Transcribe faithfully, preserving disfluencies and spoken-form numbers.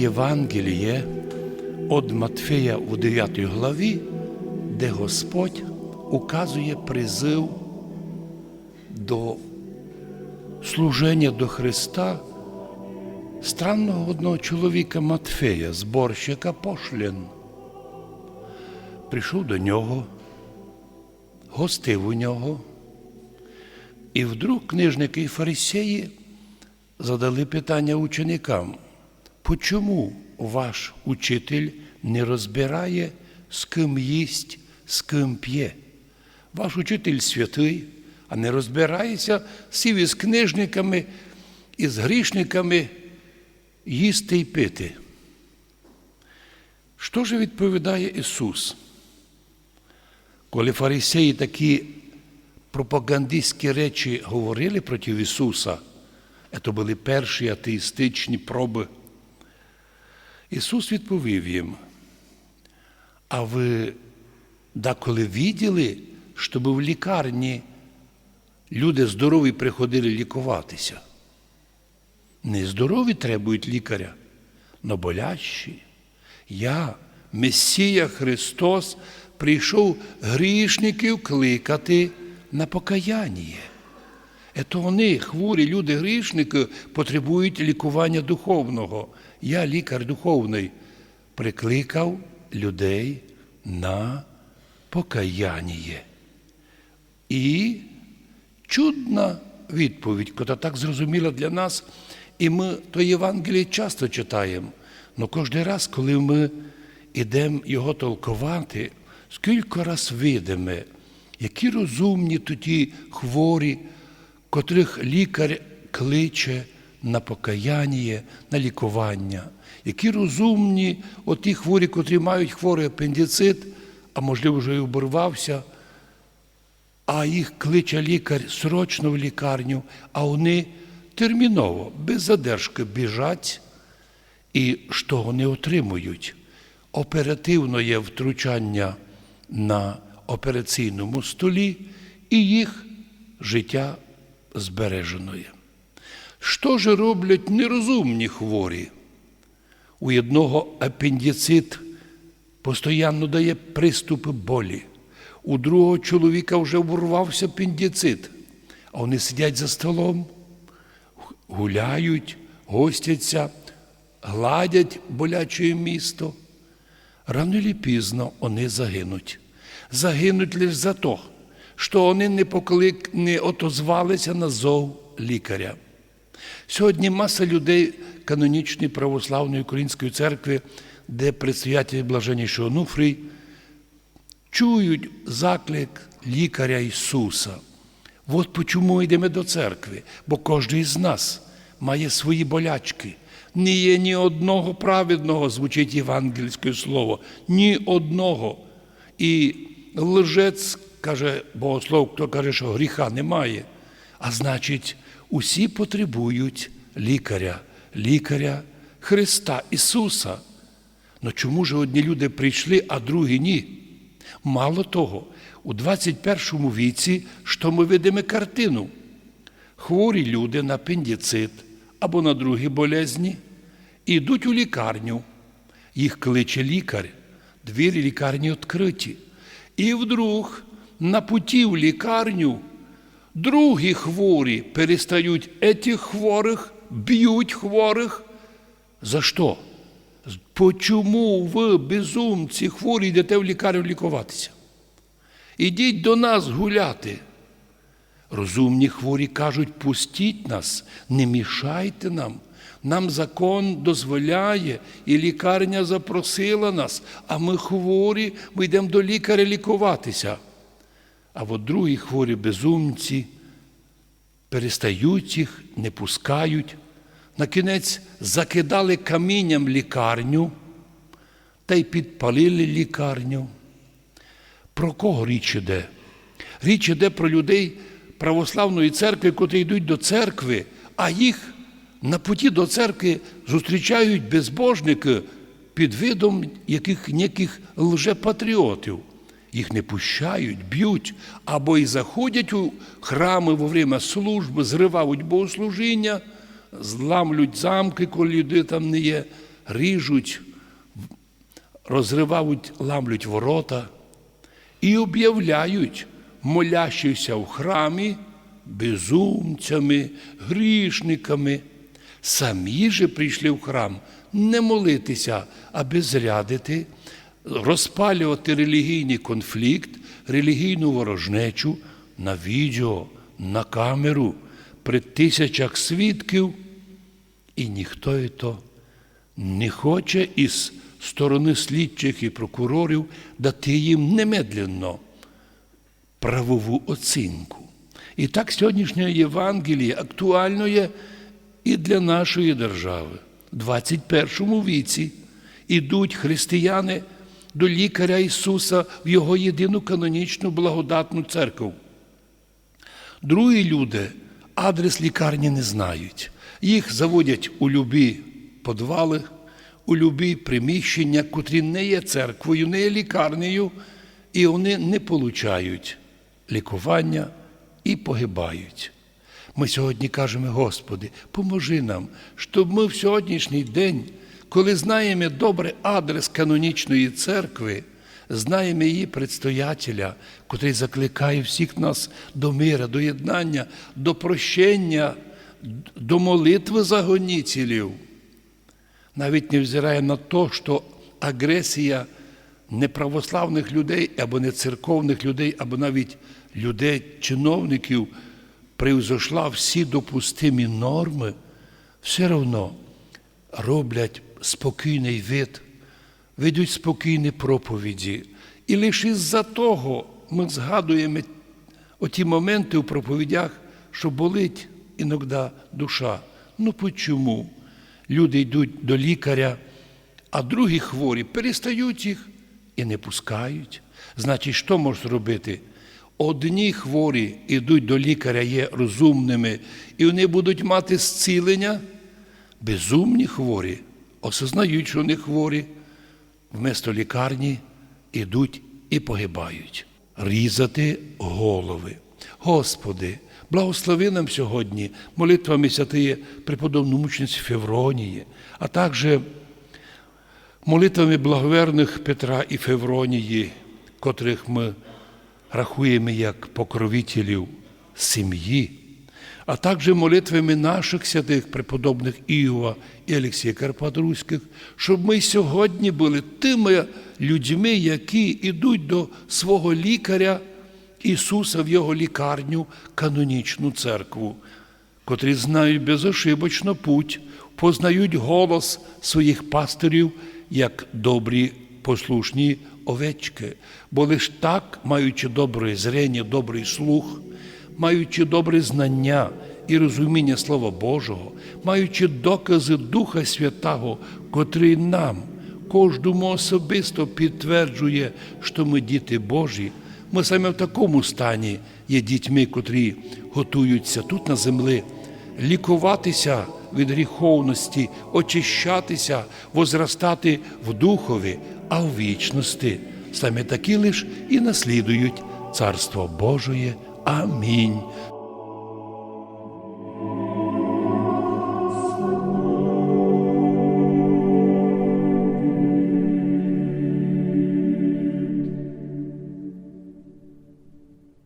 Євангеліє од Матфея у девятій главі, де Господь указує призыв до служеня до Христа странного одного чоловіка Матфея, зборщика пошлин. Прийшов до нього, гостив у нього, і вдруг книжники і фарисеї задали питання ученикам: «Почому ваш учитель не розбирає, з ким їсть, з ким п'є? Ваш учитель святый, а не розбирається, сів із книжниками, із грішниками їсти й пити». Што же відповідає Ісус? Коли фарисеї такі пропагандистські речі говорили проти Ісуса, це були перші атеїстичні пробы, Ісус відповів їм: «А вы даколи виділи, щоб в лікарні люди здорові приходили лікуватися? Не здорові требують лікаря, но болящі. Я, Месія Христос, прийшов грішників кликати на покаяння». Ето они, хворі люди, грішники, потребують лікування духовного. Я, лікар духовный, прикликав людей на покаяння. І чудна відповідь, котра так зрозуміла для нас, і мы то Євангеліє часто читаєм, но кождый раз, коли мы ідем його толковати, скілько раз видиме, які розумні тоті хворі, котрых лікар кличе на покаяння, на лікування, які розумні оті хворі, котрі мають хворый апендицит, а можливо вже й оборвався, а їх кличе лікар срочно в лікарню, а они терміново, без задержки біжать. І што они отримують? Оперативноє втручання на операційному столі, і їх життя збереженоє. Што же роблять нерозумні хворі? У одного апендицит постоянно дає приступы болі. У другого чоловіка вже оборвався апендицит, а они сидять за столом, г-, гуляють, гостяться, гладять боляче місто. Рано или пізно они загинуть. Загинуть лиш за то, што они не поклик-, не отозвалися на зов лікаря. Сьогодні маса людей канонічної православної української церкви, де предстоятель блаженніший Онуфрій, чують заклик лікаря Ісуса. Вот почому йдеме до церкви, бо кождый з нас має свої болячки. Не є ні одного праведного, звучить євангельське слово, ні одного. І лжець, каже богослов, хто каже, што гріха немає. А значить, усі потребують лікаря, лікаря Христа Ісуса. Но чому ж одні люди прийшли, а другі ні? Мало того, у двадцять першому віці, што мы видиме картину? Хворі люди на апендицит або на другі болезні йдуть у лікарню. Їх кличе лікар, двері лікарні відкриті. І вдруг на путі в лікарню другі хворі перестають етих хворых, б'ють хворых. За што? З-, почому вы, безумці, хворі, йдете в лікарню лікуватися? Ідіть до нас гуляти. Розумні хворі кажуть: «Пустіть нас, не мішайте нам. Нам закон дозволяє, і лікарня запросила нас, а мы хворі, мы йдемо до лікаря лікуватися». А от другі хворі безумці перестають їх, не пускають. Накінець закидали камінням лікарню та й підпалили лікарню. Про кого річ іде? Річ іде про людей православної церкви, котрі йдуть до церкви, а їх на путі до церкви зустрічають безбожники під видом яких-неких лжепатріотів. Їх не пущають, бють, або й заходять у храмы во время службы, зривають богослужіння, зламлють замкы, коли людей там не є, ріжуть, розривають, ламлють ворота і обявляють молящихся в храмі безумцями, грішниками. Самі же прийшли в храм не молитися, а безрядити, розпалювати релігійний конфлікт, релігійну ворожнечу на відео, на камеру, при тисячах свідків. І ніхто і то не хоче із сторони слідчих і прокурорів дати їм немедленно правову оцінку. І так сьогоднішнє Євангеліє актуально є і для нашої держави. В двадцять першому віці ідуть християни до лікаря Ісуса в його єдину канонічну благодатну церкву. Другі люди адрес лікарні не знають. Їх заводять у любі подвали, у любі приміщення, котрі не є церквою, не є лікарнею, і вони не получають лікування і погибають. Ми сьогодні кажемо: Господи, поможи нам, щоб ми в сьогоднішній день, коли знаємо добре адрес канонічної церкви, знаємо її предстоятеля, котрий закликає всіх нас до мира, до єднання, до прощення, до молитви за гонителів. Навіть невзирає на то, що агресія неправославних людей або нецерковних людей, або навіть людей, чиновників, превзошла всі допустимі норми, все одно роблять спокійний вид, ведуть спокійні проповіді. І лише із-за того ми згадуємо оті моменти у проповідях, що болить іноді душа. Ну почому? Люди йдуть до лікаря, а другі хворі перестають їх і не пускають. Значить, що можуть зробити? Одні хворі йдуть до лікаря, є розумними, і вони будуть мати зцілення. Безумні хворі осознають, що вони хворі, вместо лікарні йдуть і погибають. Різати голови. Господи, благослови нам сьогодні молитвами святої преподобної мучениці Февронії, а також молитвами благоверных Петра і Февронії, котрих ми рахуємо як покровителів сім'ї, а також молитвами наших святих преподобных Іова і Алексія Карпаторуських, щоб ми сьогодні були тими людьми, які йдуть до свого лікаря Ісуса в його лікарню, канонічну церкву, котрі знають безошибочно путь, познають голос своїх пастирів, як добрі послушні овечки. Бо лиш так, маючи добре зрення, добрий слух, маючи добре знання і розуміння Слова Божого, маючи докази Духа Святого, котрий нам, кожному особисто підтверджує, що ми діти Божі, ми саме в такому стані є дітьми, котрі готуються тут на землі лікуватися від гріховності, очищатися, возростати в духові, а в вічності саме такі лиш і наслідують Царство Божоє. Амінь.